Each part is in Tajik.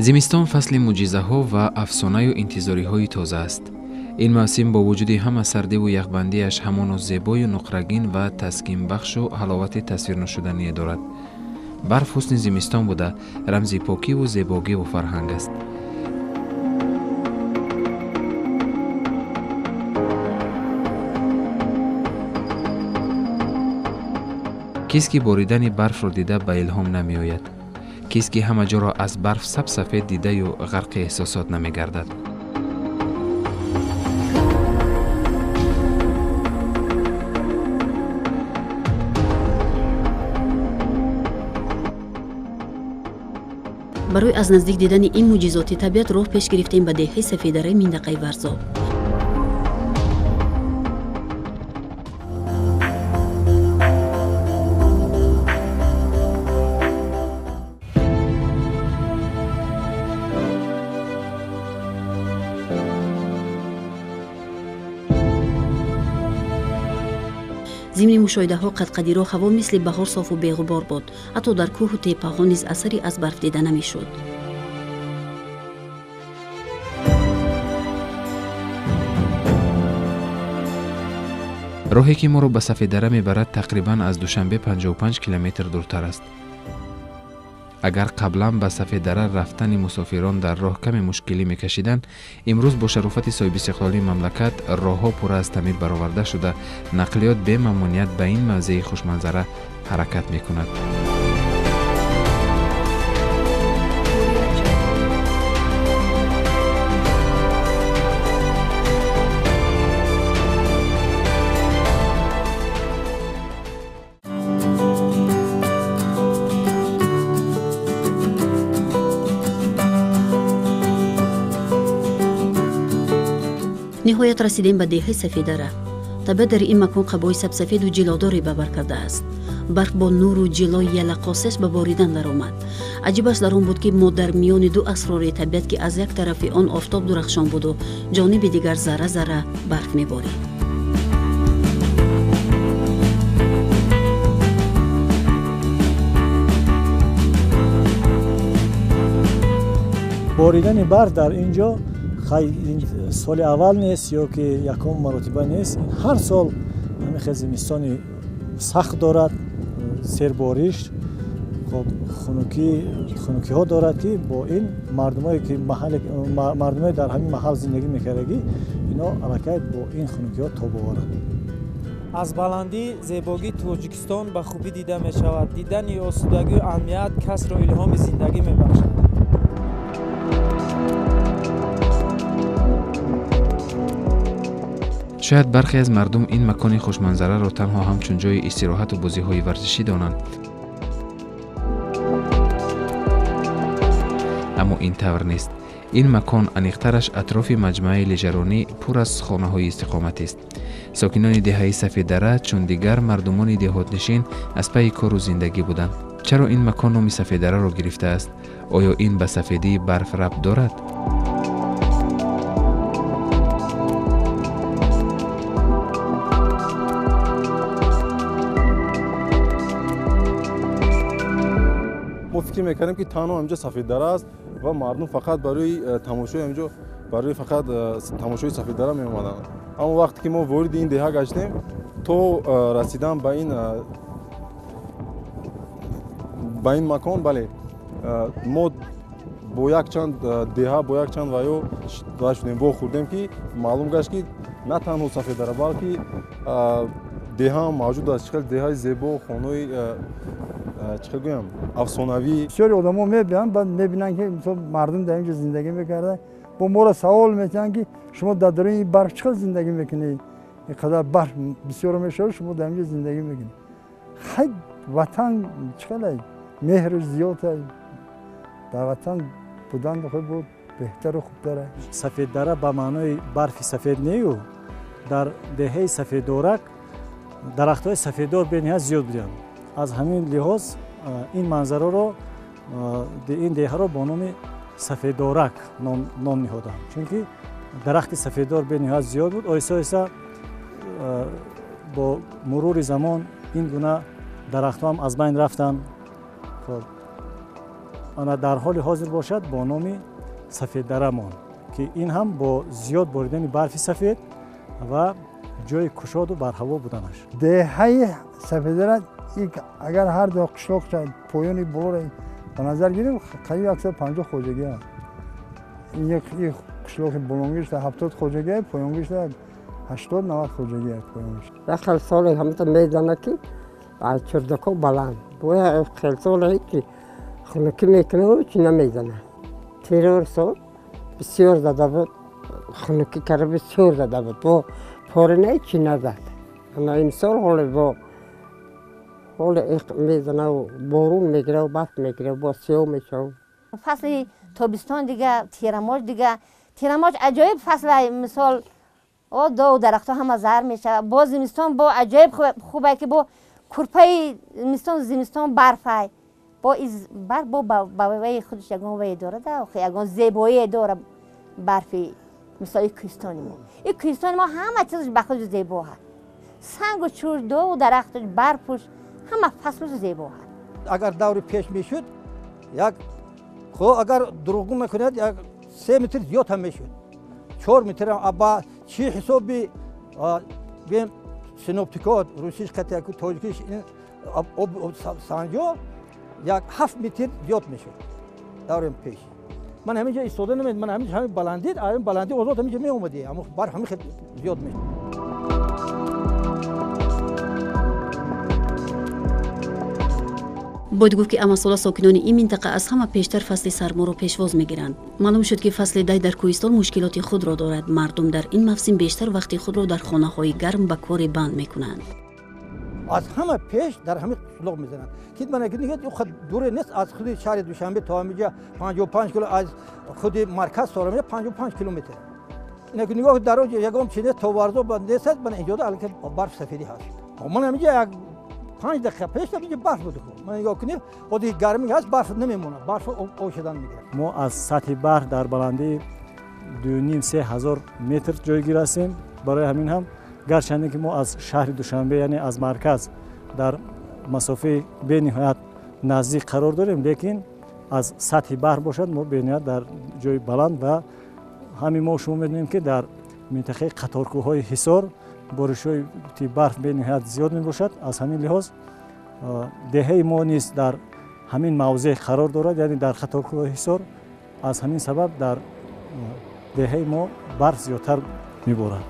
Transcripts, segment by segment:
Зимистон фасли мӯъҷизаҳо ва афсонаю интизориҳои тоза аст. Ин мавсим бо вуҷуди ҳама сардиву яхбандиаш ҳамоно зебою нуқрагин ва таскинбахшу ҳаловати тасвирнашудание дорад. Барф ҳусни зимистон буда, рамзи покиву зебогиву фарҳанг аст. Кист ки боридани барфро дида ба илҳом намеояд? Кист ки ҳама ҷоро аз барф сабсафед дидаю ғарқи эҳсосот намегардад? Барои аз наздик дидани ин мӯъҷизоти табиат роҳ пеш гирифтем ба деҳаи Сафедараи минтақаи Варзоб. Зимни мушоҳидаҳо қадқади роҳ ҳаво мисли баҳор софу беғубор буд. Ҳатто дар кӯҳу теппаҳо низ асаре аз барф дида намешуд. Роҳе ки моро ба Сафедара мебарад, тақрибан аз Душанбе 55 километр дуртар аст. Агар қаблан ба Сафедара рафтани мусофирон дар роҳ каме мушкилӣ мекашиданд, имрӯз бо шарофати соҳибистиқлолии мамлакат роҳҳо пурра аз таъмир бароварда шуда, нақлиёт бемамоният ба ин мавзеи хушманзара ҳаракат мекунад. Ниҳоят расидем ба деҳаи Сафедара. Табиат дар ин макон қабои сабсафеду ҷилодоре ба бар кардааст. Барф бо нуру ҷилои ялақосеш ба боридан даромад. Аҷибаш дар он буд, ки мо дар миёни ду асрори табиат, ки аз як тарафи он офтоб дурахшон буду ҷониби дигар зарра зарра барф меборид. Боридани барф дар ин ҷо соли аввал нест ё ки якум маротиба нест. Ҳар сол ҳамин хел зимистони сахт дорад, сербориш, хоб хунукиҳо дорад, ки бо ин мардумое ки мардумое дар ҳамин маҳал зиндагӣ мекардагӣ, ино аллакай бо ин хунукиҳо тоб оваранд. Аз баландӣ зебогии Тоҷикистон ба хубӣ дида мешавад. Дидани осудагию амният касро илҳоми зиндагӣ мебахшад. Шояд бархе аз мардум ин макони хушманзараро танҳо ҳамчун ҷойи истироҳату бозиҳои варзишӣ донанд. Аммо ин тавр нест. Ин макон, аниқтараш атрофи маҷмӯаи лижаронӣ, пур аз хонаҳои истиқоматист. Сокинони деҳаи Сафедара чун дигар мардумони деҳотнишин аз пайи кору зиндагӣ буданд. Чаро ин макон номи Сафедараро гирифтааст? Оё ин ба сафедии барф рабт дорад? Мо фикр мекардем, ки танҳо ҳаминҷо Сафеддара аст ва мардум фақат барои тамошои ҳаминҷо, барои фақат тамошои Сафеддара меомаданд. Аммо вақте ки мо вориди ин деҳа гаштем, то расидан ба ин макон, бале, мо бо якчанд деҳа, бо якчанд ваё ва шудем, вохӯрдем, ки маълум гашт, ки на танҳо Сафеддара, балки деҳаам мавҷуд аст. Чӣ хел деҳаи зебо, хонаи, чӣ хел гӯям, афсонавӣ. Бисёри одамо мебиёнд, баъд мебинанд, ки мисол мардум дар инҷо зиндагӣ мекарданд. Бо моро савол метиҳанд, ки шумо дар даруни ин барф чӣ хел зиндагӣ мекунед? Ин қадар барф бисёр мешавад, шумо дар инҷо зиндагӣ мекунед. Хай, ватан чӣ хел меҳру зиёд, дар ватан будан худ буд беҳтару хубтар. Сафеддара ба маънои барфи сафед нею, дар деҳаи Сафеддорак дарахтҳои сафеддор бениҳоят зиёд буданд. Аз ҳамин лиҳоз ин манзараро, ин деҳаро бо номи Сафеддорак ном ниҳоданд, чунки дарахти сафеддор бениҳоят зиёд буд. Оҳиста оҳиста бо мурури замон ин гуна дарахтҳо ҳам аз байн рафтанд. Ана дар ҳоли ҳозир бошад бо номи Сафеддара монд, ки ин ҳам бо зиёд боридани барфи сафед ва ҷои кушоду барҳаво буданаш. Деҳаи Сафеддара агар ҳар ду қишлоқ поёни болоро ба назар гирем, қариб 150 хоҷагӣ аст. Ин қишлоқи болонгишта 70 хоҷагӣ, поёнгишта 80-90 хоҷагӣ аст поёнгишта. Як хел соле ҳамта мезана, ки аз чурдако баланд. Бояд хел соле ки хунукӣ мекунад, чи намезана. Террор сол бисёр зада буд, хунукӣ карда бисёр зада буд. Бо порина чи назад. Ана имсол ҳоле бо ҳоле мезанаву борун мегирав, барф мегирав, бо сиёҳ мешав. Фасли тобистон дига, тирамоҷ дига, тирамоҷ аҷоиб фасла, мисол о доу дарахтҳо ҳама зар мешавад. Бо зимистон бо аҷоиб хубе, ки бо курпаи зимистон, зимистон барфай, бо барф бо ба ваи худаш ягон вае дорад, охи ягон зебоие дора барфи. Мисол и кӯҳистони мо, и кӯҳистони мо ҳама чизаш ба худ зебо ҳаст: сангу чӯр, дову дарахтуш, барфуш, ҳама фаслуш зебо ҳаст. Агар даври пеш мешуд, як хо агар дурӯғгӯ накунад, як 3 метр зиёд ҳам мешуд, 4 метр. Ба чӣ ҳисоби гӯем, синоптико русиш қатияку тоҷикиш санҷо, як 7 метр зиёд мешуд даври пеш. Ман ҳамин ҷо истода намед, ман ҳамин ҳамин баландӣ, ҳамин баландӣ озод ҳамин ҷо меомадӣ, аммо барф ҳамин хел зиёд мешуд. Бояд гуфт, ки амасола сокинони ин минтақа аз ҳама пештар фасли сарморо пешвоз мегиранд. Маълум шуд, ки фасли дай дар кӯҳистон мушкилоти худро дорад. Мардум дар ин мавсим бештар вақти худро дар хонаҳои гарм ба коре банд мекунанд. Аз ҳама пеш дар ҳамин қишлоқ мезананд, ки ман дуре нест аз худи шаҳри Душанбе то ҳаминҷа 55 кило, аз худи марказ то ҳаминҷа 55 километр. Инак нигоҳ, дар оҷа ягон чи нест, то Варзоб нест, ман инҷода аллакай барф сафедӣ ҳаст. Ман ҳаминҷа як 5 дақиқа пеш инҷа барф буд. Ман нигоҳ кунем, оди гармӣ ҳаст, барф намемонад, барф об шудан мегирад. Мо аз сатҳи баҳр дар баландии 2,5-3 ҳазор метр ҷойгир ҳастем. Барои ҳамин ҳам, гарчанде ки мо аз шаҳри Душанбе, яъне аз марказ, дар масофаи бениҳоят наздик қарор дорем, лекин аз сатҳи баҳр бошад, мо бениҳоят дар ҷои баланд. Ва ҳамин мо шумо медонем, ки дар минтақаи қаторкӯҳҳои Ҳисор боришҳои барф бениҳоят зиёд мебошад. Аз ҳамин лиҳоз деҳаи мо низ дар ҳамин мавзеъ қарор дорад, яъне дар қаторкӯҳҳои Ҳисор. Аз ҳамин сабаб дар деҳаи мо барф зиёдтар меборад.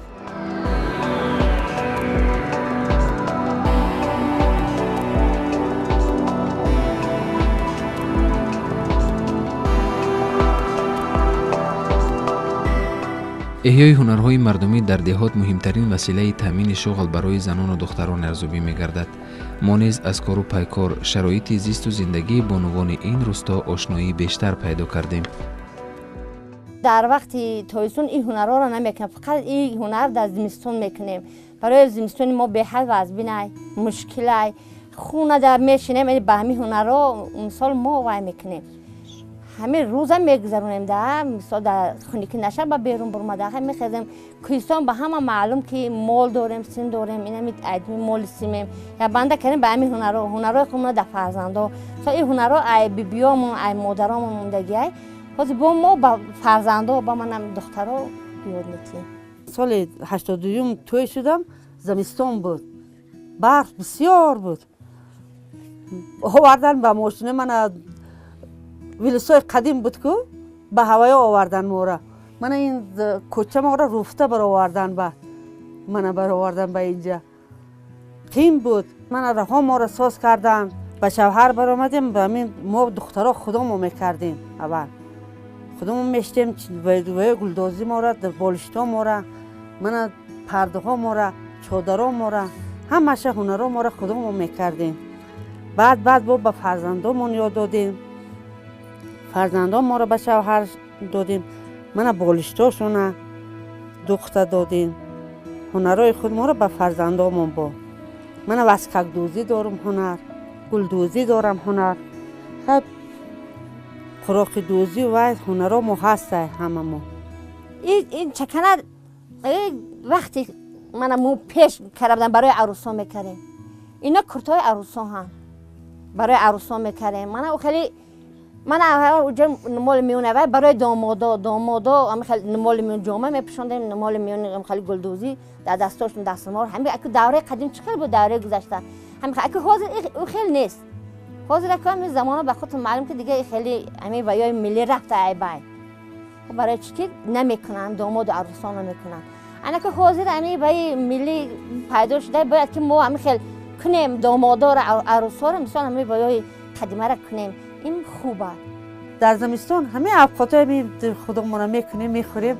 Эҳёи ҳунарҳои мардумӣ дар деҳот муҳимтарин василаи таъмини шуғл барои занону духтарон арзёбӣ мегардад. Мо низ аз кору пайкор, шароити зисту зиндагии бонувони ин рӯсто ошноии бештар пайдо кардем. Дар вақти тобистон ин ҳунарҳоро намекунем, фақат ин ҳунар дар зимистон мекунем. Барои зимистони мо беҳад вазбинай, мушкилай. Хона дар мешинем, ба ҳамин ҳунарҳо мисол мо вай мекунем, ҳамин рӯза мегузаронем. Да мисол дар хунукӣ наша ба берун бурмада мехезем. Кӯҳистон ба ҳама маълум, ки мол дорем, син дорем, инами айдми моли симем, я банда кардем ба ҳамин ҳунарҳо, ҳунарҳои худмона дар фарзандо. Со ин ҳунарҳо ай бибиёмон, ай модаромон мондагиай, ҳозир бо мо ба фарзандо, ба манам духтаро ёд метиҳем. Соли 82-юм тӯй шудам, зимистон буд, барф бисёр буд. Овардан ба мошина мана, вилисои қадим буд ку, ба ҳавоё овардан мора. Мана ин кӯча мора руфта баровардан, ба мана баровардан ба инҷа. Қим буд. Мана раҳо мора соз кардан, ба шавҳар баромадем. Ба ҳамин мо духтаро худомо мекардем, аввал худомо мештем гулдозӣ мора, болишто мора, мана пардаҳо мора, чодаро мора, ҳамаша ҳунаро мора худомо мекардем. Баъд баъд бо ба фарзандомон ёд додем, фарзандон моро ба шавҳар додем, мана болиштошона духта додем. Ҳунарҳои худ моро ба фарзандомон бо мана васкакдӯзӣ дорум, ҳунар гулдӯзӣ дорам, ҳунар хаб хӯроқидӯзӣ вай ҳунарҳо мо ҳастай ҳамамо. Ин чакана вақти мана мо пеш карда будам, барои арӯсон мекардем. Ино куртаҳои арӯсон ҳам барои арӯсон мекардем. Мана ӯ хеле Ман уҷа мол миёна вай барои домодо ҳами хел мол миён ҷома мепӯшондем, мол миён хеле гулдӯзӣ дар дастошон, дастмол. Ҳами аку давраи қадим чӣ хел буд, давраи гузашта. Ҳами аку ҳозир ӯ хел нест. Ҳозир аку ҳами замона ба худтон маълум, ки дига хеле ҳами ваёи миллӣ рафта, айбай. Барои чӣ ки намекунанд, домоду арӯсон намекунанд. Анаку ҳозир ҳами ваи миллӣ пайдо шуда, бояд ки мо ҳами хел кунем домодоро, арӯсҳоро, мисол ҳами ваёи қадимаро кунем, ин хуб аст. Дар зимистон ҳамаи авқотҳои худамона мекунем, мехӯрем,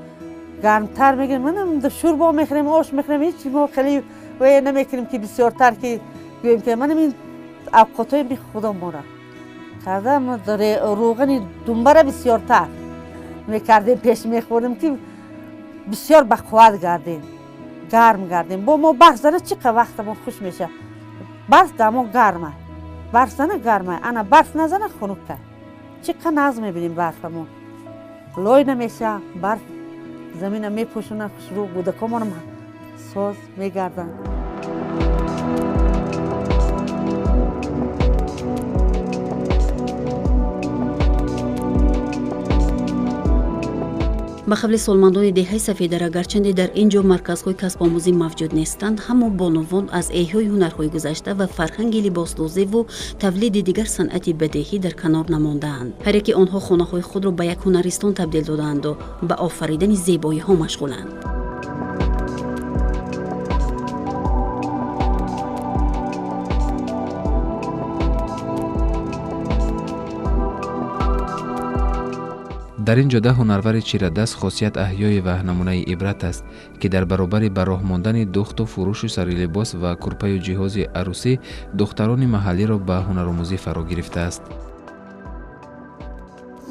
гармтар мегирем. Манам шӯрбо мехӯрем, ош мехӯрем, ҳеҷ мо хеле вая намекунем, ки бисёртар ки гӯем, ки манам ин авқотҳои худамона карда, рӯғани думбара бисёртар мекардем, пеш мехӯрдем, ки бисёр бақувват гардем, гарм гардем. Бо мо барф зана, чӣ қа вақта мо хуш меша. Барф дар мо гарма, барф зана гарма, ана барф назана хунукта. Чӣ қа нағз мебинем барфа, мо лой намеша, барф замина мепӯшона, хушрӯ кӯдакомонам соз мегарданд. Ба қавли солмандони деҳаи Сафедара, гарчанде дар ин ҷо марказҳои касбомӯзӣ мавҷуд нестанд, ҳамо бонувон аз эҳёи ҳунарҳои гузашта ва фарҳанги либосдӯзиву тавлиди дигар санъати бадеҳӣ дар канор намондаанд. Ҳар яки онҳо хонаҳои худро ба як ҳунаристон табдил додаанду ба офаридани зебоиҳо машғуланд. Дар ин ҷода ҳунарвари чирадаст Хосият Аҳёева намунаи ибрат аст, ки дар баробари ба роҳ мондани духту фурӯшу сарилибос ва курпаю ҷиҳози арӯсӣ духтарони маҳаллиро ба ҳунаромӯзӣ фаро гирифтааст.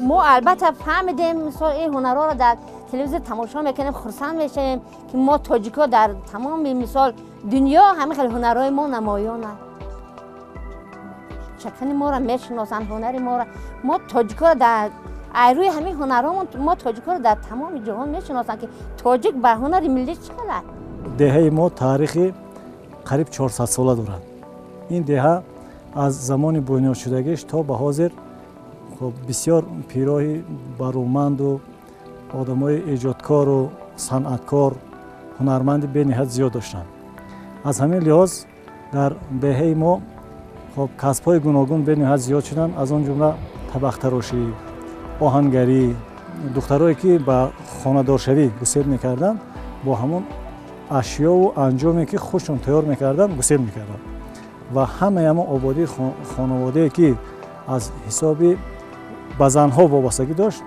Мо албатта фаҳмидем, мисол, ин ҳунарҳоро дар телевизор тамошо мекунем, хурсанд мешавем, ки мо тоҷикҳо дар тамоми, мисол, дунё ҳамин хел ҳунарҳои мо намоёнанд, чакани моро мешиносанд, ҳунари моро. Мо тоҷикҳоро дар айрӯи ҳамин ҳунарҳомон мо тоҷикҳоро дар тамоми ҷаҳон мешиносанд, ки тоҷик ба ҳунари миллӣ чӣ хел аст. Деҳаи мо таърихи қариб 400 сола дорад. Ин деҳа аз замони бунёдшудагиш то ба ҳозир, хуб, бисёр пироҳи бароманду одамои эҷодкору санъаткор, ҳунарманди бениҳоят зиёд доштанд. Аз ҳамин лиҳоз дар деҳаи мо, хуб, касбҳои гуногун бениҳоят зиёд шуданд, аз он ҷумла табақтарошӣ, оҳангарӣ. Духтарое ки ба хонадоршавӣ гусел мекарданд, бо ҳамон ашёву анҷоме ки худшон тайёр мекарданд, гусел мекарданд ва ҳамаи ҳамон ободии хонаводае ки аз ҳисоби ба занҳо вобастагӣ дошт,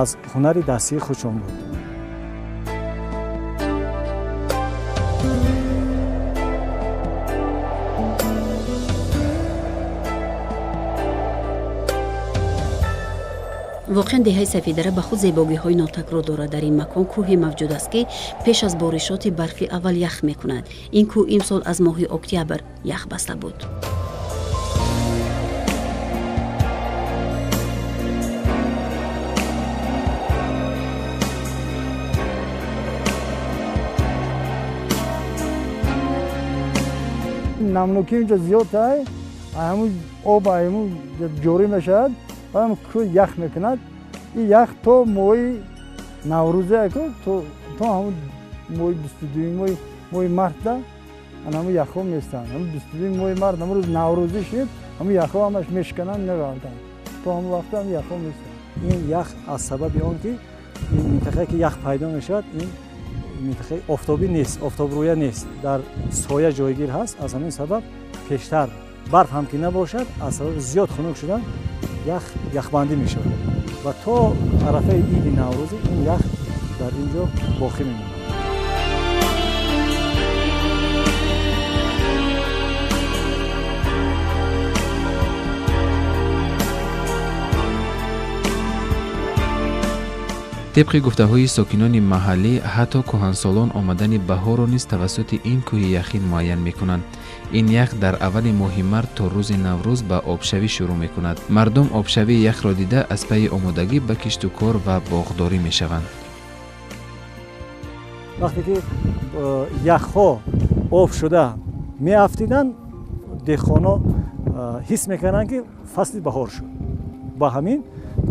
аз ҳунари дастии худшон буд. Воқеан, деҳаи Сафедара ба худ зебогиҳои нотакрор дорад. Дар ин макон кӯҳе мавҷуд аст, ки пеш аз боришоти барфи аввал ях мекунад. Ин кӯҳ имсол аз моҳи октябр ях баста буд. Намнокӣ инҷо зиёд ай, ҳамун об ҳамун ҷорӣ мешавад, баъдам кӯҳ ях мекунад. Ин ях то моҳи наврӯзе, то ҳамун моҳи 22-юми моҳи мартда ҳамун яхҳо местанд. Ҳамун 22-юми моҳи март, ҳамун рӯз наврӯзӣ шуд, ҳамун яхҳо ҳамаш мешикананд, меғалтанд. То ҳамун вақта ҳамун яхҳо местанд. Ин ях аз сабаби он ки ин минтақае ки ях пайдо мешавад, ин минтақаи офтобӣ нест, офтобрӯя нест, дар соя ҷойгир ҳаст, аз ҳамин сабаб пештар барф ҳам ки набошад, аз сабаби зиёд хунук шудан ях яхбандӣ мешавад ва то арафаи иди наврӯзӣ ин ях дар ин ҷо боқӣ мемонад. Тибқи гуфтаҳои сокинони маҳаллӣ, ҳатто кӯҳансолон омадани баҳорро низ тавассути ин кӯҳи яхин муайян мекунанд. Ин ях дар аввали моҳи март то рӯзи Наврӯз ба обшавӣ шурӯъ мекунад. Мардум обшавии яхро дида, аз пайи омодагӣ ба кишту кор ва боғдорӣ мешаванд. Вақте ки яхҳо об шуда меафтиданд, деҳқонҳо ҳис мекарданд, ки фасли баҳор шуд. Ба ҳамин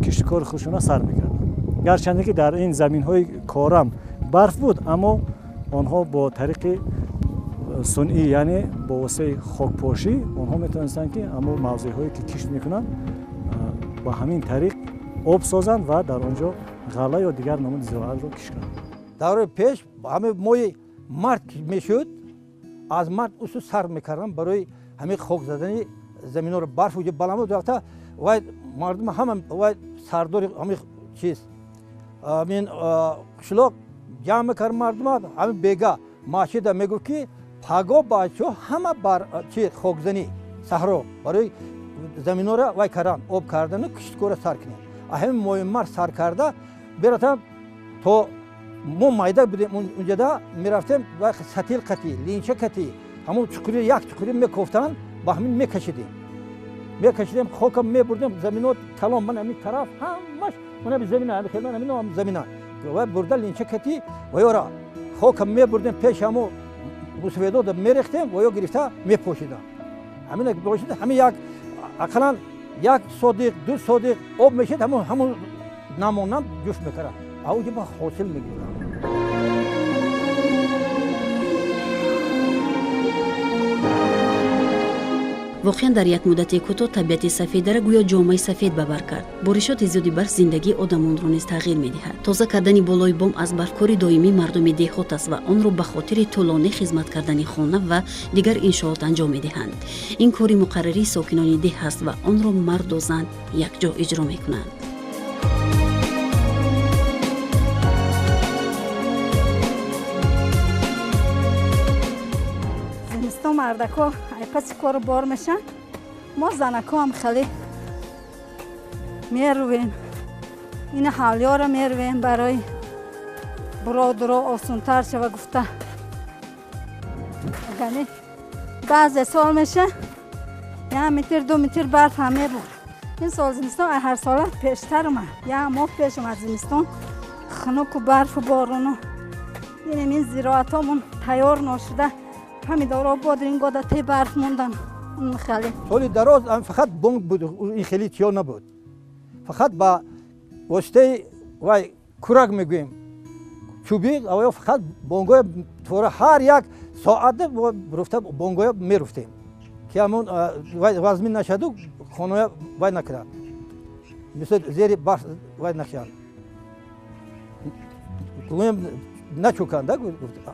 киштукори худшона сар мекарданд. Гарчанде ки дар ин заминҳои корам барф буд, аммо онҳо бо тариқи сунъӣ, яъне бо воситаи хокпошӣ онҳо метавонистанд, ки ҳамон мавзеъҳое ки кишт мекунанд, ба ҳамин тариқ об созанд ва дар он ҷо ғалла ё дигар намуди зироатро кишт кунанд. Давраи пеш ҳамин моҳи март мешуд, аз март усу сар мекардам барои ҳамин хок задани заминҳоро. Барф уҷа баланд буд, рафта вай мардум ҳама вай сардори ҳамин чиз ҳамин қишлоқ ҷамъ мекард мардума. Ҳамин бега масҷида мегуфт, ки паго бачаҳо ҳама бар чи хокзанӣ саҳро барои заминҳоро вай кардан, об кардану кишткора сар кунем. Ҳамин моҳи март сар карда бирафтам, то мо майда будем унҷада мерафтем, сатил қатӣ, линча қатӣ, ҳамон чуқури як чуқури мекофтанд, ба ҳамин мекашидем, хока мебурдем, замино калон, ман ҳамин тараф ҳамаш ман замина, ҳамин замина ва бурда линча кати ва ёра хока мебурдем, пеш ҳамо мусафедода мерехтем ва ё гирифта мепошидам. Ҳамина пошида, ҳамин як ақаллан як содиқ, ду содиқ об мешид, ҳамон намонам ҷуфт мекард, ауҷи ба ҳосил мегирифтам. Воқеан, дар як муддати кӯтоҳ табиати Сафеддара гӯё ҷомаи сафед ба бар кард. Боришоти зиёди барф зиндагии одамонро низ тағйир медиҳад. Тоза кардани болои бом аз барф кори доимии мардуми деҳот аст ва онро ба хотири тӯлонӣ хизмат кардани хона ва дигар иншоот анҷом медиҳанд. Ин кори муқаррарии сокинони деҳ аст ва онро марду зан якҷо иҷро мекунанд. Зимистон мардако паси кору бор мешан, мо занакоам хеле мерувем, ина ҳавлиёро мерувем барои буродуро осонтар шава гуфта. Агани баъзе сол меша як метр, 2 метр барф ҳам мебур. Ин сол зимистон ҳар сола пештар омад, як моҳ пеш омад зимистон, хунуку барфу борону. Инем ин зироатҳомон тайёр ношуда, помидорҳо бодринго да те барф мондан. Хеле соли дароз фақат бонг буд, ин хеле чиё набуд, фақат ба воситаи вай курак мегӯем, чӯби авё, фақат бонгоя твора ҳар як соат руфта бонгоя меруфтем, ки ҳамон вазмин нашаду хоноя вай накунад, мисол зери барф вай нашаванд, гӯем начӯканда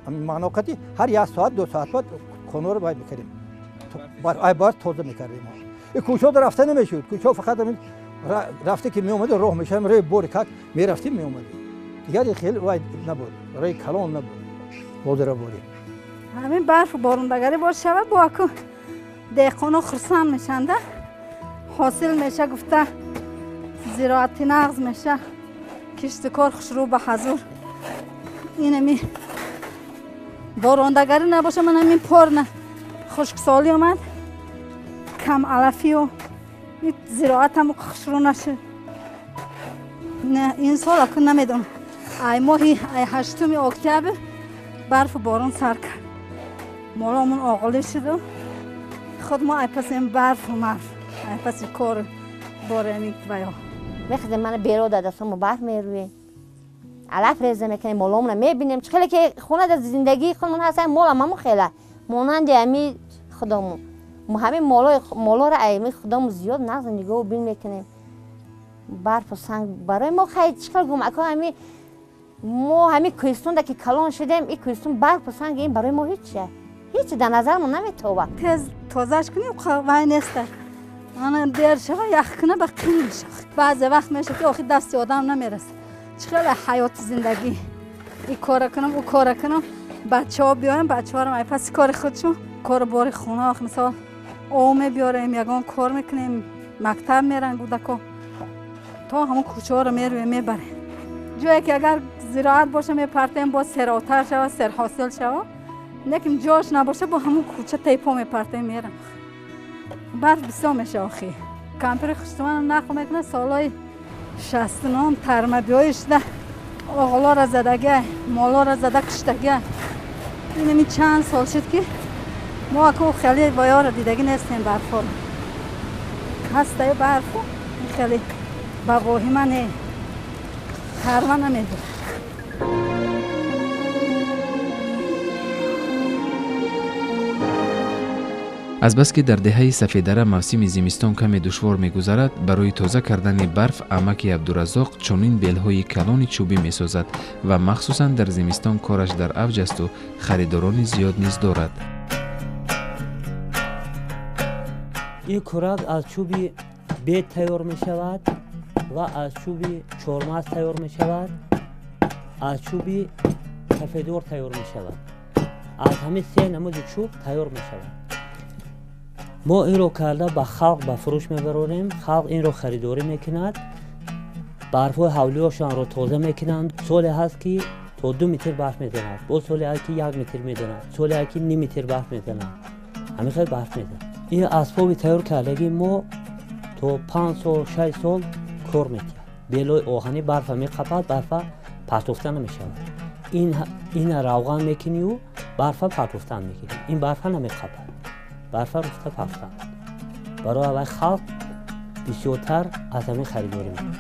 маъноқати ҳар як соат, 2 соат баъд хонаро вай мекардем, ай барф тоза мекардем. Кӯчаҳо рафта намешуд, кӯчаҳо фақат рафте ки меомадем, роҳ мешавем, роҳи бори как мерафтем, меомадем, дигар хеле вай набуд, роҳи калон набуд бозора борӣ. Ҳамин барфу борондагарӣ боз шавад, бо аку деҳқоно хурсанд мешанда, ҳосил меша гуфта, зироати нағз меша, кишту кор хушрӯ ба ҳазур. Инами борондагарӣ набоша, ман ҳамин порна хушксолӣ омад, кам алафию зироатам хушрӯ нашуд. Ин сол аку намедонам, ай моҳи ай 8 октябр барфу борон сар кард, моломон оғолӣ шуду худ мо ай паси ин барфу марф, ай паси кору бореми ваё мехезем, мана берода дастамо барф мерӯем, алаф реза мекунем, моломона мебинем, чӣ хеле ки хона дар зиндагии худмон ҳастем, молам ҳамон хела монанди ҳами худомон, мо ҳамин молоро ами худомон зиёд нағз нигоҳу бин мекунем. Барфу санг барои мо хай чӣ хел гум, ако ҳами мо ҳами кӯҳистонда ки калон шудем, ин кӯҳистон барфу санг ин барои мо ҳечия, ҳеч дар назармон наметобад. Тез тозаш кунем вай неста, ана дер шава ях куна ба қин мешава. Баъзе вақт мешава ки охир дасти одам намерасад, чӣ хеле ҳаёти зиндагӣ, ин кора кунам, ӯ кора кунам, бачаҳо биёям, бачаҳорам ай паси кори худшон, кору бори хона, мисол об мебиёрем, ягон кор мекунем, мактаб меран кӯдако, то ҳамон кӯчаҳоро мерӯем, мебарем. Ҷое ки агар зироат боша мепартем, боз серотар шава, серҳосил шава, лекин ҷош набоша бо ҳамон кӯча тайпо мепартем, мерам. Барф бисёр меша охи. Кампири хуштуманам нақл мекунад, солҳои 69 тармабиёӣ шуда, оғлора задагиай, молора зада куштагиай. Инами чанд сол шуд ки мо аку хеле ваёро дидагӣ нестем, барфҳоро. Ҳастаю барфу хеле Ба воҳима не, парва намедорад. Азбаски дар деҳаи Сафедара мавсими зимистон каме душвор мегузарад, барои тоза кардани барф амаки Абдураззоқ чунин белҳои калони чӯбӣ месозад ва махсусан дар зимистон кораш дар авҷ асту харидорони зиёд низ дорад. Ин курак аз чӯби бед тайёр мешавад ва аз чӯби чормағз тайёр мешавад, аз чӯби сафедор тайёр мешавад. Аз ҳамин се намуди чӯб тайёр мешавад. Мо инро карда ба халқ ба фурӯш мебарорем. Халқ инро харидорӣ мекунад, барфҳои ҳавлиёшонро тоза мекунанд. Соле ҳаст, ки то 2 метр барф мезанад, боз соле ҳаст, ки 1 метр мезанад, соле ҳаст, ки ним метр барф мезанад. Ҳамин хел барф мезанад. Ин асбоби тайёр кардагӣ мо то 5 сол, 6 сол кор метиҳад. Белои оҳанӣ барфа меқапад, барфа партофта намешавад. Ина равған мекунию барфа партофтан мекунӣ, ин барфа намеқапад, барфа руфта партофтан. Барои аввал халқ бисёртар аз ҳамин харидорӣ мекунад.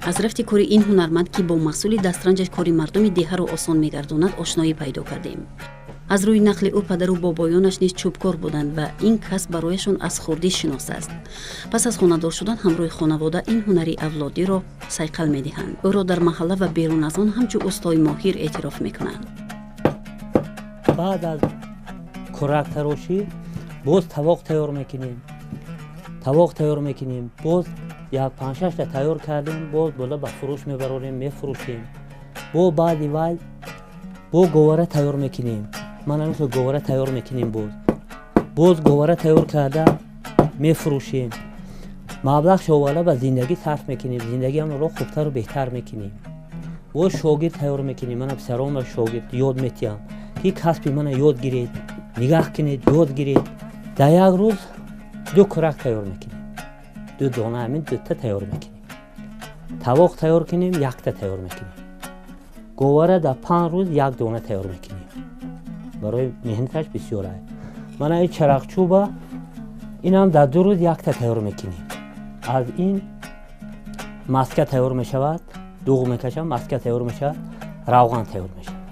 Аз рафти кори ин ҳунарманд, ки бо маҳсули дастранҷаш кори мардуми деҳаро осон мегардонад, ошноӣ пайдо кардем. Аз рӯи нақли ӯ, падару бобоёнаш низ чӯбкор буданд ва ин касб барояшон аз хурдӣ шинос аст. Пас аз хонадор шудан ҳамроҳи хонавода ин ҳунари авлодиро сайқал медиҳанд. Ӯро дар маҳалла ва берун аз он ҳамчун устои моҳир эътироф мекунанд. Баъд аз курактарошӣ боз тавоқ тайёр мекунем. Тавоқ тайёр мекунем, боз як панҷшашта тайёр кардем, боз бола ба фурӯш мебарорем, мефурӯшем. Бо баъди вай бо говара тайёр мекунем. Ман ҳамин говара тайёр мекунем, боз говара тайёр карда мефурӯшем. Маблағ шовала ба зиндагӣ сарф мекунем, зиндагиамонро хубтару беҳтар мекунем. Боз шогирд тайёр мекунем. Мана писаронро шогирд ёд метиҳам, ки касби мана ёд гиред, нигаҳ кунед, ёд гиред. Дар як рӯз 2 курак тайёр мекунем, 2 дона ҳамин дута тайёр мекунем. Тавоқ тайёр кунем, якта тайёр мекунем. Говара дар 5 рӯз 1 дона тайёр мекунем. Барои меҳнаташ бисёр аст. Мана ин чарақчӯба, инам дар 2 рӯз якта тайёр мекунем. Аз ин маска тайёр мешавад, дуғ мекашам, маска тайёр мешавад, равған тайёр мешавад.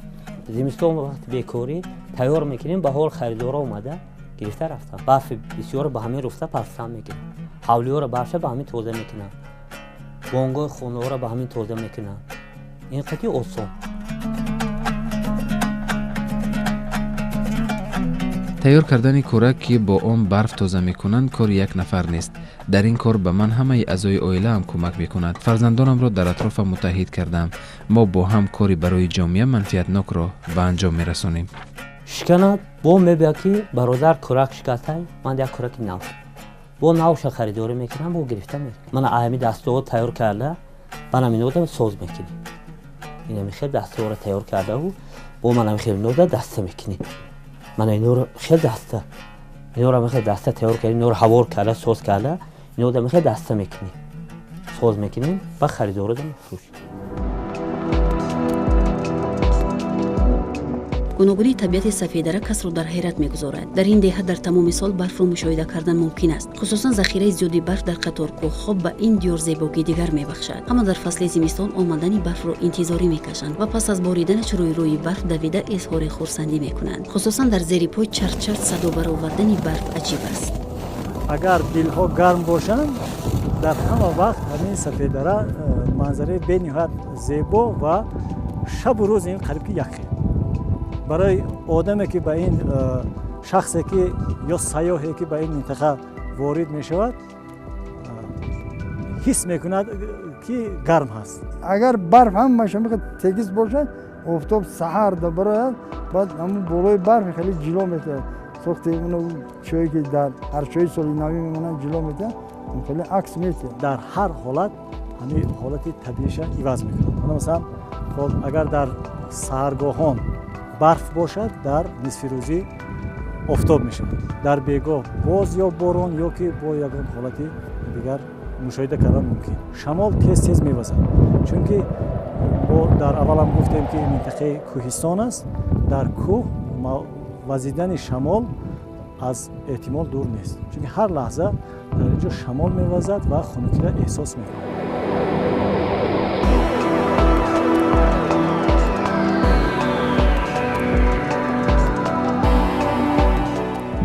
Зимистон вақти бекорӣ тайёр мекунем, баҳор харидора омада гирифта рафтан. Барфи бисёр ба ҳамин руфта партофтан мекунам. Ҳавлиёро барфша ба ҳамин тоза мекунам, бонгоҳи хонаҳоро ба ҳамин тоза мекунам. Ин қати осон. Тайёр кардани курак, ки бо он барф тоза мекунанд, кори як нафар нест. Дар ин кор ба ман ҳамаи аъзои оилаам кӯмак мекунад. Фарзандонамро дар атрофам муттаҳид кардам. Мо бо ҳам кори барои ҷомеа манфиатнокро ба анҷом мерасонем. Шиканад, бо мебиёд, ки бародар, курак шикастай, ман як кураки нав. Бо навша харидорӣ мекунам, бо гирифта мерам. Мана ҳами дастаҳо тайёр карда, манам инода соз мекунем. Инами хел дастаҳоро тайёр кардаву бо манам хел инода даста мекунем. Мана инора хел даста, инора мехел даста тайёр кардем, инора ҳавор карда, соз карда, инода мехел даста мекунем. Соз мекунем ва харидорода мефурӯшем. Гуногунии табиати Сафедара касро дар ҳайрат мегузорад. Дар ин деҳа дар тамоми сол барфро мушоҳида кардан мумкин аст. Хусусан захираи зиёди барф дар қаторкӯҳҳо ба ин диёр зебогии дигар мебахшад. Ҳама дар фасли зимистон омадани барфро интизорӣ мекашанд ва пас аз бориданаш рӯи рӯи барф давида изҳори хурсандӣ мекунанд. Хусусан дар зери пой чарчарт садо баровардани барф аҷиб аст. Агар дилҳо гарм бошанд, дар ҳама вақт ҳамин Сафедара манзараи бениҳоят зебо ва шабу рӯз ин қариб ки як хел. Барои одаме, ки ба ин шахсе, ки ё сайёҳе, ки ба ин минтақа ворид мешавад, ҳис мекунад, ки гарм ҳаст. Агар барф ҳамааш тегиз бошад, офтоб саҳар барояд, баъд ҳамун болои барф хеле ҷило метиҳад. Сохти чое, ки дар арчаҳои соли навӣ мемонанд, ҷило метиҳад, хеле акс метиҳад. Дар ҳар ҳолат ҳамин ҳолати табииша иваз мекунад. Масалан, хоб, агар дар саҳаргоҳон барф бошад, дар нисфирӯзӣ офтоб мешавад. Дар бегоҳ боз ё борон, ё ки бо ягон ҳолати дигар мушоҳида кардан мумкин. Шамол тез тез мевазад, чунки мо дар аввалам гуфтем, ки минтақаи кӯҳистон аст. Дар кӯҳ Вазидани шамол аз эҳтимол дур нест, чунки ҳар лаҳза дар ин ҷо шамол мевазад ва хунукиро эҳсос мекунад.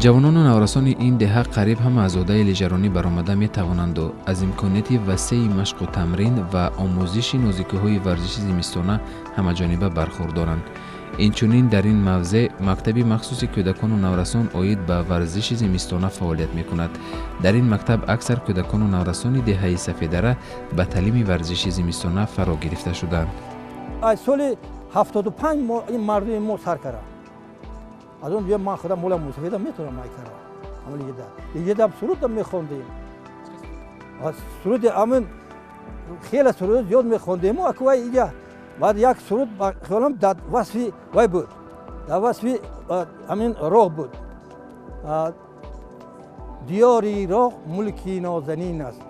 Ҷавонону наврасони ин деҳа қариб ҳама аз одаи лижаронӣ баромада метавонанду аз имконияти васеи машқу тамрин ва омӯзиши нозикиҳои варзиши зимистона ҳамаҷониба бархурдоранд. Инчунин дар ин мавзеъ мактаби махсуси кӯдакону наврасон оид ба варзиши зимистона фаъолият мекунад. Дар ин мактаб аксар кӯдакону наврасони деҳаи Сафедара ба таълими варзиши зимистона фаро гирифта шуданд. Аз соли 75 ин мардуми мо сар кард. Аз он ҷо ман худам мола мусофида метавонам ай кардам. Ҳамин лиҷада. Лиҷада сурудам мехондем. Аз суруди ҳамин хеле суруд зиёд мехондем. Аквай иҷа баъд як суруд хиёлам дар васфи вай буд, дар васфи ҳамин роҳ буд. Диёри роҳ мулки нозанин аст,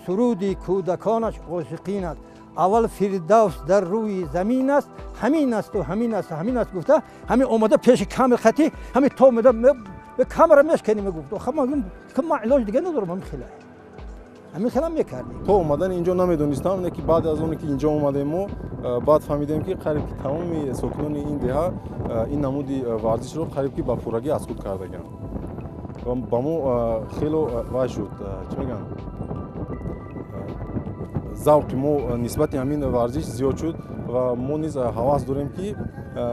суруди кӯдаконаш ошиқин аст, аввал фирдавс дар рӯи замин аст, ҳамин асту ҳамин аст, ҳамин аст гуфта, ҳамин омада пеши камер хати, ҳамин то омада камера мешканӣ мегуфт. Охир ман илоҷ дига надорам, ҳамин хела. Ҳамин хела мекардем. То омадани инҷо намедонистам, не ки баъд аз оне ки инҷо омадем мо, баъд фаҳмидем ки қариб ки тамоми сокинони ин деҳа ин намуди варзишро қариб ки ба пуррагӣ аз худ кардаганд. Ва ба мо хело вай шуд, чӣ мегӯянд, завқи мо нисбати ҳамин варзиш зиёд шуд ва мо низ ҳавас дорем ки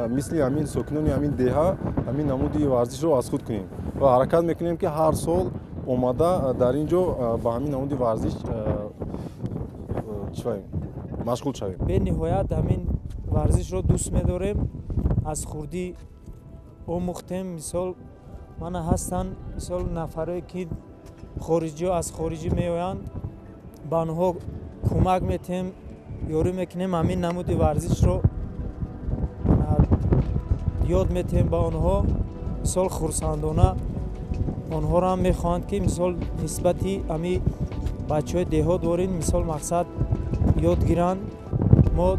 мисли ҳамин сокинони ҳамин деҳа ҳамин намуди варзишро аз худ кунем ва ҳаракат мекунем ки ҳар сол омада дар ин ҷо ба ҳамин намуди варзиш машғул шавем. Бениҳоят ҳамин варзишро дӯст медорем, аз хурдӣ омӯхтем. Мисол мана ҳастанд мисол нафарое ки хориҷиҳо аз хориҷӣ меоянд, ба онҳо кӯмак метиҳем, ёрӣ мекунем, ҳамин намуди варзишро ёд метиҳем ба онҳо. Мисол хурсандона онҳоро ҳам мехоҳанд ки мисол нисбати ҳами бачаҳои деҳот ворин мисол мақсад ёд гиранд. Мо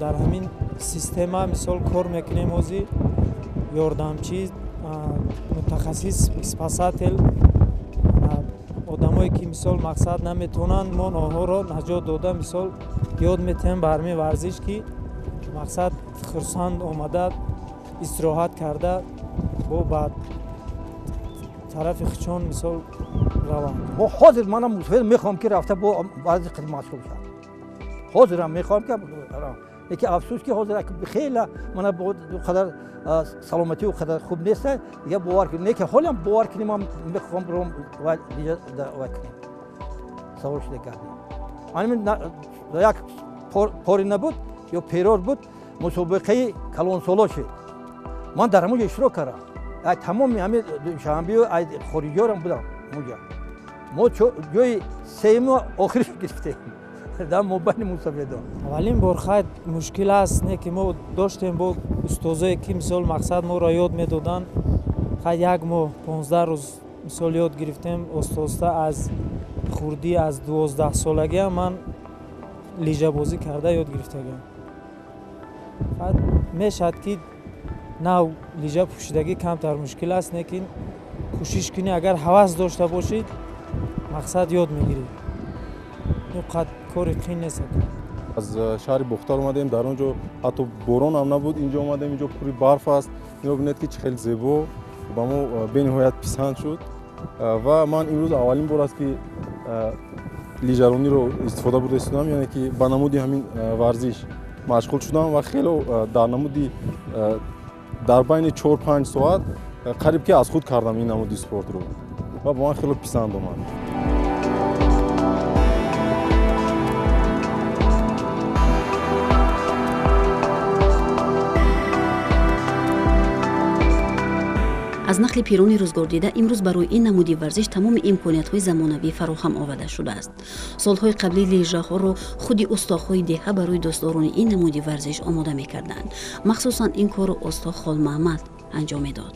дар ҳамин система мисол кор мекунем. Ҳозир ёрдамчи, мутахассис, спасател, одамое ки мисол мақсад наметавонанд, мо онҳоро наҷот дода мисол ёд метиҳем ба ҳамин варзиш ки мақсад хурсанд омада истироҳат карда бо ба тарафи хичон мисол раванд. Мо ҳозир манам мусофир мехоҳам ки рафта бо варзиш қадим машғул шавам. Ҳозирам мехоҳам ки лекин афсӯс ки ҳозир хеле мана қадар саломатӣ қадар хуб нест, дигар бовар кунем. Лекин ҳолам бовар кунем, ман мехоҳам ром вай кунем. Савол шуда кардем. Ҳамин як пори набуд ё перор буд, мусобиқаи калонсоло шуд. Ман дар ҳамон ҷо иштирок кардам. Ай тамоми ҳамин душанбею ай хориҷиёрам будам онҷа. Мо ҷои сеюму охириш гирифтем дар мобайни мусофирдон. Аввалин бор хайр мушкил аст, не ки мо доштем бо устозое ки мисол мақсад моро ёд медоданд. Хайр як моҳ 15 рӯз мисол ёд гирифтем. Оста-оста аз хурдӣ аз 12 солагиам ман лижабозӣ карда ёд гирифтагиам. Хайр мешавад ки нав лижа пӯшидагӣ камтар мушкил аст, лекин кӯшиш кунӣ, агар ҳавас дошта бошид, мақсад ёд мегирӣ. Ин қад кори қин нест. Аз шаҳри Бохтар омадем, дар он ҷо ҳатто борон ҳам набуд, инҷо омадем, инҷо пури барф аст. Мебинед ки чӣ хеле зебо, ба мо бениҳоят писанд шуд ва ман имрӯз аввалин бор аст ки лижарониро истифода бурда истодам, яъне ки ба намуди ҳамин варзиш машғул шудам ва хело дар намуди дар байни 4-5 соат қариб ки аз худ кардам ин намуди спортро ва ба ман хело писанд омад. Аз нақли пирони рӯзгордида имрӯз барои ин намуди варзиш тамоми имкониятҳои замонавӣ фароҳам оварда шудааст. Солҳои қаблӣ лижаҳоро худи устоҳои деҳа барои дӯстдорони ин намуди варзиш омода мекарданд. Махсусан ин корро усто Холмаҳмад анҷом медод.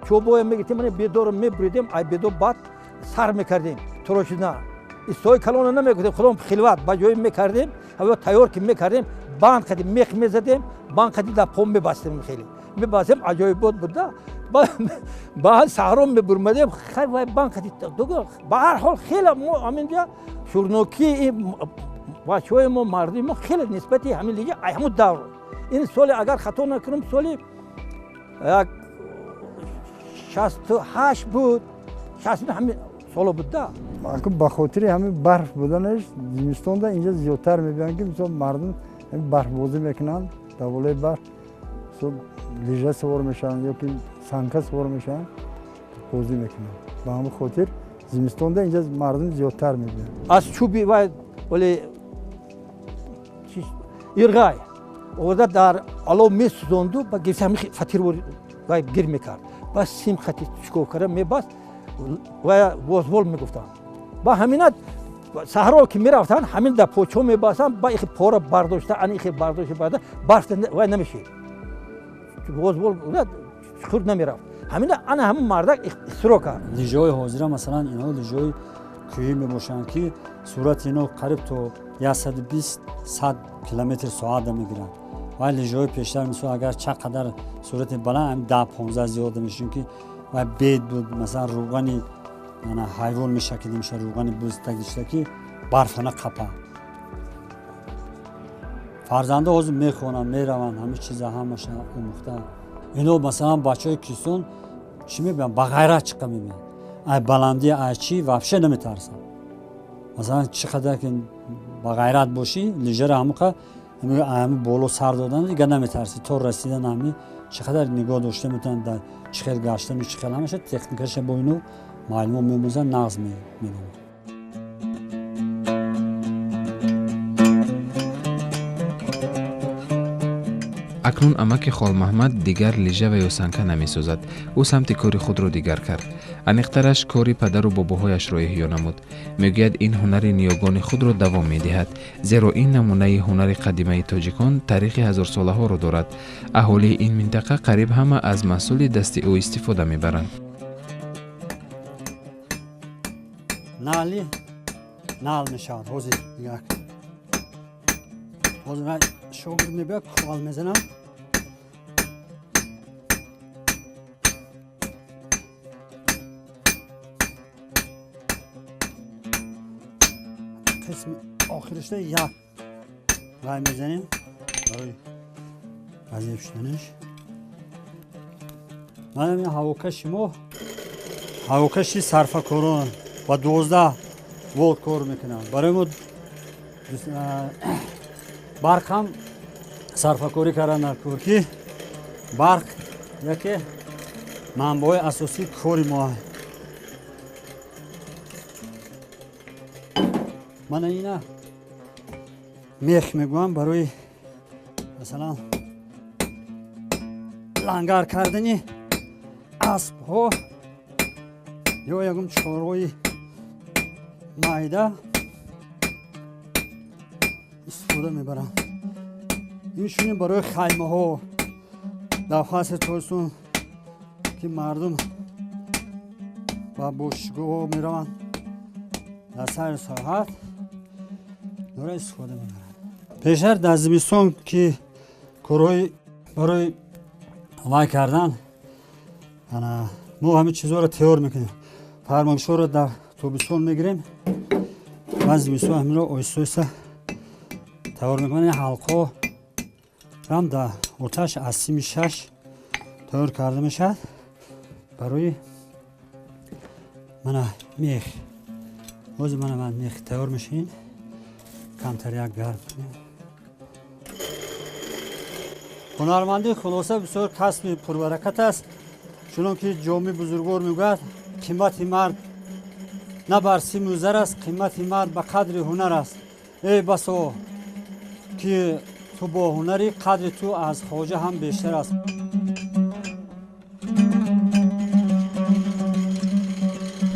Чӯбоя мегирифтем, бедоро мебуридем, ай бедо баъд сар мекардем, турошина. Истои калона намегуфтем, худом хилват ба ҷое мекардем, Ҳаво тайёр ки мекардем, банд қади мех мезадем, банд қади дар пом мебастем, хеле мебастем, аҷоибот буда. Баъд саҳро мебурмадем, хай вай банд қади. Ба ҳар ҳол хеле мо ҳаминҷа шурнокии бачаҳои мо, мардуми мо хеле нисбати ҳамин лига ҳамун давр. Ин соли, агар хато накунам, соли 68 буд, 60 ҳамин соло буд да. Ба хотири ҳамин барф буданаш зимистонда инҷа зиёдтар мебиёнд, ки мисол мардум барфбозӣ мекунанд, дар болои барф лижа савор мешаванд ё ки санка савор мешаванд, бозӣ мекунанд. Ба ҳамин хотир зимистонда инҷа мардум зиёдтар мебиёнд. Аз чӯби вай вале ирғай оварда дар олов месӯзонду, ба гирифта ҳамин фатир вай гир мекард, ба сим хати чикор карда мебаст, вай возвол мегуфтанд. Ба ҳамина саҳро ки мерафтанд, ҳамин дар почо мебастанд, ба ихи пора бардошта, ан ихи бардошта барда, барф вай намешид, возвол чуқур намерафт. Ҳамина ана ҳамин мардак ихтиро кард. Лижаҳои ҳозира, масалан, инҳо лижаҳои кӯҳӣ мебошанд, ки суръати инҳо қариб то 120-100 километр соата мегиранд. Вай лижаҳои пештар, мисол, агар чанд қадар суръати баланд, 10-15 зиёда мешуд, чунки вай бед буд, масалан, рӯғани ҳайвон мешакида мешуд, рӯғани буз тагишта, ки барфана қапа. Фарзандо ҳозир мехонанд, мераванд, ҳама чиза ҳамаша омӯхта. Ино, масалан, бачаҳои кӯҳистон чӣ мебиёнд? Ба ғайрат чиқа мебиёнд. Ай баландӣ, ай чӣ вообще наметарсанд. Масалан, чӣ қадар ки ба ғайрат бошӣ, лижара ҳамуқа ҳами боло сар додан дигар наметарсӣ. То расидан ҳами чӣ қадар нигоҳ дошта метавонанд, дар чӣ хел гаштану чӣ хел ҳамаша техникаша бо ино муаллимо меомӯзанд, нағз медонанд. Акнун амаки Холмаҳмад дигар лижа ва ё санка намесозад. Ӯ самти кори худро дигар кард. Аниқтараш, кори падару бобоҳояшро эҳё намуд. Мегӯяд, ин ҳунари ниёгони худро давом медиҳад, зеро ин намунаи ҳунари қадимаи тоҷикон таърихи ҳазорсолаҳоро дорад. Аҳолии ин минтақа қариб ҳама аз маҳсули дасти ӯ истифода мебаранд. Нали нал мешавад. Ҳозир дигар ҳозир шогирд мебиёд, кувал мезанам. Қисми охиришда як вай мезанем барои вазиф шуданаш. Манам ин ҳавокаши мо, ҳавокаши сарфакорон ба 12 волт кор мекунанд. Барои мо барқ ҳам сарфакорӣ кардан дар кор, ки барқ яке манбаъи асосии кори мо. Мана ина мех мегӯям, барои масалан лангар кардани аспҳо ё ягон чорвои майда истифода мебаранд. Инчунин барои хаймаҳо дар фасли тобистон, ки мардум ба бошгоҳҳо мераванд, дар сайру саёҳат дора истифода мебаранд. Пештар дар зимистон, ки корҳои барои вай кардан, мо ҳамин чизҳоро тайёр мекунем. Фармоишҳоро дар тобистон мегирем ва зимистон ҳаминро оҳиста оҳиста тайёр мекунем. Ҳалқаҳо ҳам дар оташ аз сими шаш тайёр карда мешавад барои мана мех. Ҳозир мана ман мех тайёр мешавем, камтар як гарм кунем. Ҳунармандӣ хулоса бисёр касби пурбаракат аст, чунон ки ҷомии бузургвор мегӯяд: қимати мард на бар симу зар аст, қимати мард ба қадри ҳунар аст. Эй басо ки ту бо ҳунари, қадри ту аз хоҷа ҳам бештар аст.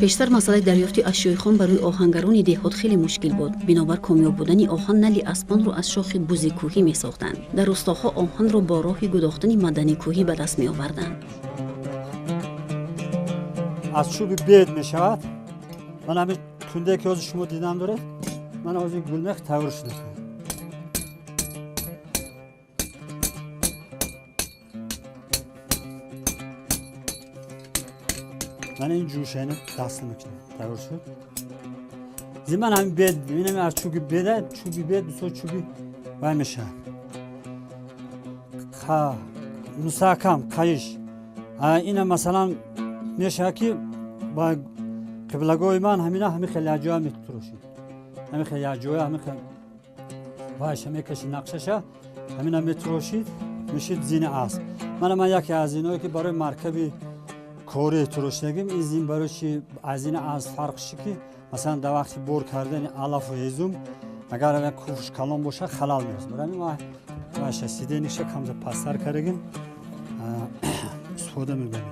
Пештар масъалаи дарёфти ашёи хом барои оҳангарони деҳот хеле мушкил буд. Бинобар комёб будани оҳан, нали аспонро аз шохи бузи кӯҳӣ месохтанд. Дар рустоҳо оҳанро бо роҳи гудохтани маъдани кӯҳӣ ба даст меоварданд. Аз чӯби бед мешавад. Ман ҳамин кунде ки ҳозир шумо дидан доред, ман ҳозир гулмех тайёр шуда. Ман ин ҷӯшани даст мекунам. Тайёр шуд. Зиман ҳамин бед, инам аз чӯби беда, чӯби бед, бисёр чӯби вай мешавад. Мустаҳкам, қайиш. Ина масалан мешавад ки ба қиблагоҳи ман ҳамина ҳамин хеле якҷоя метурошид. Ҳамин хеле якҷоя, ҳамин хеле вайша мекашид нақшаша, ҳамина метурошид, мешид зини асп. Мана ман яке аз иное ки барои маркаби кори турошидагим, ин зин барои чи аз зини асп фарқши ки масалан дар вақти бор кардани алафу ҳезум агар як куфш калон бошад халал мерасад. Барои ҳамин ман вайша сидениша камза пасттар кардагим, истифода мебарем.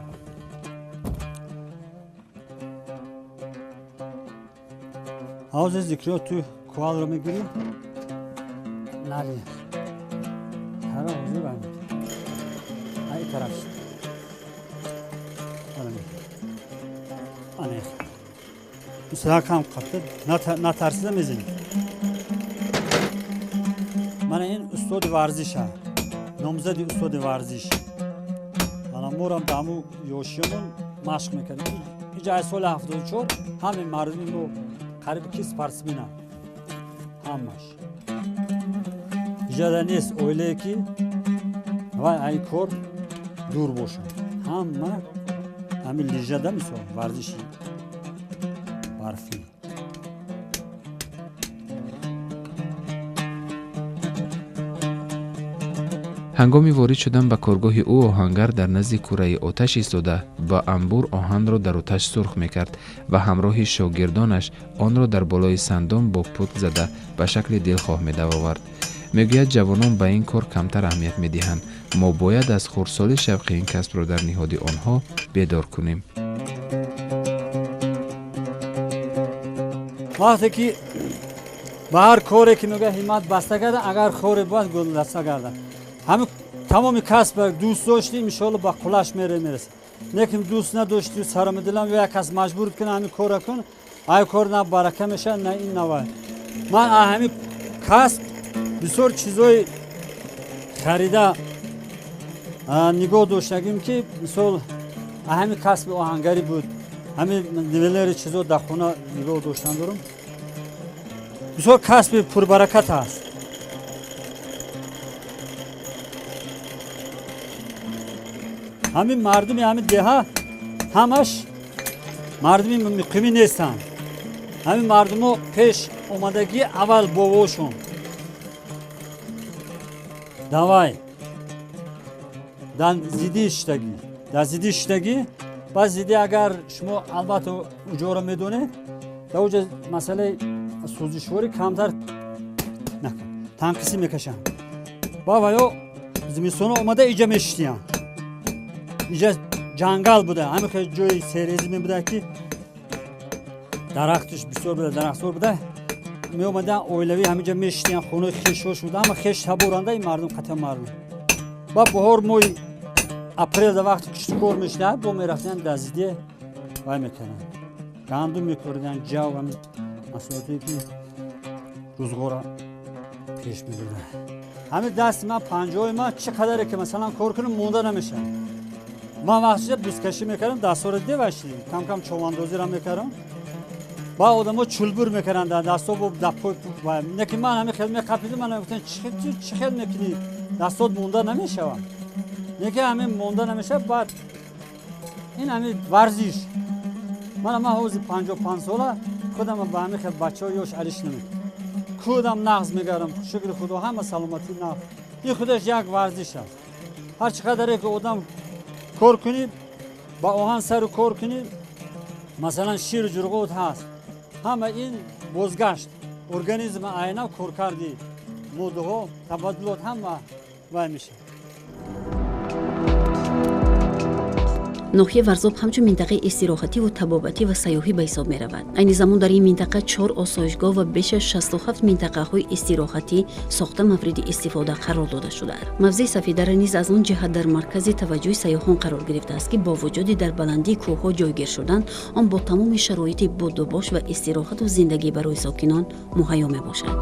Ҳозир зикриё ту кувалро мегирӣ, нари ҳара ҳозир вай ай тараф ана мустаҳкам қабта натарсида мезанӣ. Мана ин устоди варзиша, номзади устоди варзиш. Мана морам дар ҳамун ёшиёмон машқ мекардем. Инҷа аз соли 74 ҳамин мардуми мо қариб ки спортсмена ҳамаш. Иҷода нест оилае ки вай ай кор дур бошад. Ҳама ҳамин лижада мисол варзиши барфӣ. Ҳангоми ворид шудан ба коргоҳи ӯ оҳангар дар назди кураи оташ истода ба анбур оҳанро дар оташ сурх мекард ва ҳамроҳи шогирдонаш онро дар болои сандон бо пут зада ба шакли дилхоҳ медаровард. Мегӯяд ҷавонон ба ин кор камтар аҳамият медиҳанд. Мо бояд аз хурдсолӣ шавқи ин касбро дар ниҳоди онҳо бедор кунем. Вақте ки ба ҳар коре ки мегӯяд ҳиммат баста карда, агар хоре бояд гулдаста гардад. Ҳамин тамоми касб дӯст доштем, иншоалло ба қулаш мерасад. Лекин дӯст надоштӣ, сарамадилам ё як кас маҷбур кунад ҳамин корро кун, ай кор на барака мешавад, на ин на вай. Ман аз ҳамин касб бисёр чизҳои харида нигоҳ доштагим ки мисол аз ҳамин касби оҳангарӣ буд, ҳамин нивелери чизҳо дар хона нигоҳ доштан дорам. Бисёр касби пурбаракат аст. Ҳамин мардуми ҳамин деҳа ҳамаш мардуми муқимӣ нестанд. Ҳамин мардумо пеш омадагӣ аввал бовошон давай дар зидди шидагӣ, дар зидди шидагӣ. Баъд зидди агар шумо албатта уҷоро медонед, дар уҷа масъалаи сӯзишворӣ камтар танқисӣ мекашанд. Ба ваё зимистона омада иҷа мешитиянд. Иҷа ҷангал буда, ҳамин хел ҷои серезӣ мебуда ки дарахтиш бисёр буда, дарахтзор буда. Меомадан оилавӣ ҳаминҷа мешитиянд, хонаи хешҳо шуда, ҳама хеш таборанда ин мардум қатъан мардум. Ба баҳор моҳи апрел дар вақти киштукор мешидаҳад, бо мерафтанд дар зидде вай мекарданд, гандум мекориданд, ҷав, ҳамин маҳсулоте ки рӯзгора пеш мебурданд. Ҳамин дасти ман панҷоҳои ман чӣ қадаре ки масалан кор кунам монда намешавад. Ман вақтиша бузкашӣ мекардам, дастҳоро девашидем, кам-кам човандозиро мекардам. Ба одамо чулбур мекарданд дар дастҳо бо дар пой. Не ки ман ҳамин хел меқапидам, ман мегуфтам чӣ хел мекунӣ, дастҳот монда намешавад. Не ки ҳамин монда намешавад, баъд ин ҳамин варзиш. Ман ҳозир 55 сола худам ба ҳамин хел бачаҳо ёш алиш намекунам. Худам нағз мегардам, шукри Худо, ҳама саломатӣ нағз. Ин худаш як варзиш аст. Ҳар чӣ қадаре ки одам кор кунӣ, ба оҳан сару кор кунӣ, масалан ширу ҷурғот ҳаст. Ҳама ин бозгашт организм айна коркарди моддаҳо, табаддулот ҳама вай мешавад. Ноҳияи Варзоб ҳамчун минтақаи истироҳативу табобатӣ ва сайёҳӣ ба ҳисоб меравад. Айни замон дар ин минтақа 4 осоишгоҳ ва беш аз 67 минтақаҳои истироҳатӣ сохта мавриди истифода қарор дода шудааст. Мавзеи Сафедара низ аз он ҷиҳат дар маркази таваҷҷӯҳи сайёҳон қарор гирифтааст, ки бо вуҷуди дар баландии кӯҳҳо ҷойгир шудан, он бо тамоми шароити будубош ва истироҳату зиндагӣ барои сокинон муҳайё мебошад.